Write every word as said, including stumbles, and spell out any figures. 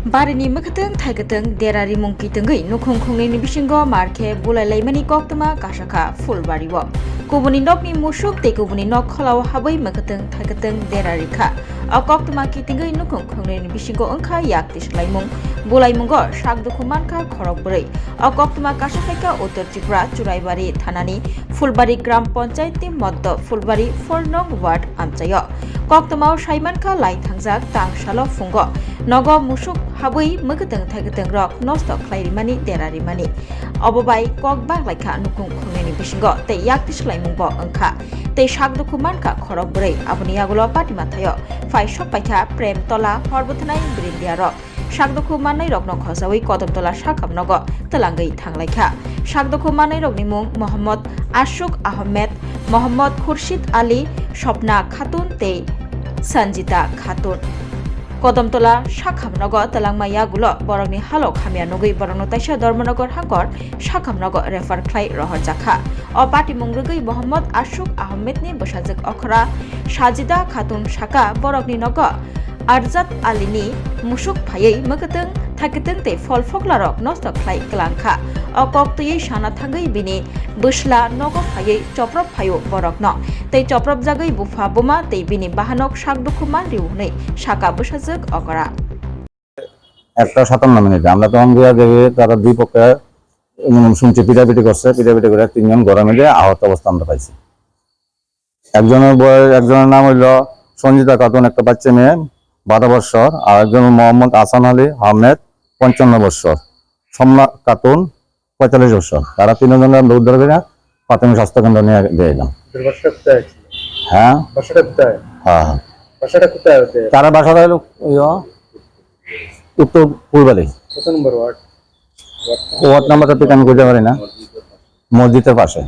Barini mwkhwtwng thaikwtwng dera rimung kitwngwi nukhung khungnwini bisingo mar khe bulai laimani koktwma kasakha Phulbari-o. Kubuni nokni musuk tei kubuni nok kholao habwi mwkhwtwng thaikwtwng dera rikha. O koktwma kitwngwi nukhung khungnwini bisingo wngkha yak tisik laimung. Bulaimungo sak dukhu mankha khorok bwrwi. O koktwma kasa khaikha Uttor Tripura Churaibari thanani Phulbari Gram Panchayat ni Moddo Phulbari four nong ward amchaio. Koktwmao saimankha lai thangjak tang salo phungo nogo musuk habwi mwkhwtwng thaikwtwng rok nosto khlai rimani dera rimani. Obo bai kok bang laikha nukhung khungnwini bisingo tei yak tisik laimung bo wngkha. Tei sak dukhu mankha khorok bwrwi, aboni yagulo patima thaio phai sok paikha Prem Tola hor bwthanai brindia rok. Sakdukhu mannairokno khojawi Kodamtola sakham nogo twlangwi thanglaikha. Sakdukhu mannairokni mung Mohammad Ashuk Ahmed, Mohammad Khurshid Ali, Sopna Khatun tei Sanjita Khatun. Kodamtola sakham nogo twlangma yagulo borokni halok hamya nugwi borokno taisa Dharmanagar hangkor sakham nogo refer khlai rohorjakha. O patimung rwgwi Mohammad Ashuk Ahmedni bwsajwk okra Sajida Khatun saka borokni nogo Arjat Alini musuk phaiwi mwkhwtwng, thaikwtwng tei phol phoklarok nosto khlai kwlangkha. O kok twiwi sana thangwi bini bwsla nogo phaiwi choprop phaio borokno. Tei chopropjagwi bupha buma tei bini bahanok sak dukhu manrio hwnwi saka bwsajwk okra. একটা সাতান্ন মিনিটে আমরা তখন গিয়ে দেখি তারা দুই পক্ষে, উম, শুনছি পিটাপিটি করছে, পিটাপিটি করে তিনজন গরমে দিয়ে আহত অবস্থা আমরা পাইছি। একজনের বয়স, একজনের নাম হইল সঞ্জিতা খাতুন, একটা বাচ্চা মেয়ে, বারো বছর, আর একজন মোহাম্মদ হাসান আলী আহমেদ, পঞ্চান্ন বছর, সমলা খাতুন, পঁয়তাল্লিশ বছর। তারা তিনজনকে আমরা উদ্ধার করে প্রাথমিক স্বাস্থ্য কেন্দ্র নিয়ে দিয়ে এলাম। ওদের বাসাটা কোথায় ছিল? হ্যাঁ। বাসাটা কোথায়? হ্যাঁ, হ্যাঁ। বাসাটা কোথায় ওদের? তারা বাসাটা হলো, ইয়ো, উত্তর পূর্বালি। কত নম্বর ওয়ার্ড? ওয়ার্ড নাম্বারটা ঠিক আমি কইতে পারি না। মসজিদের পাশে।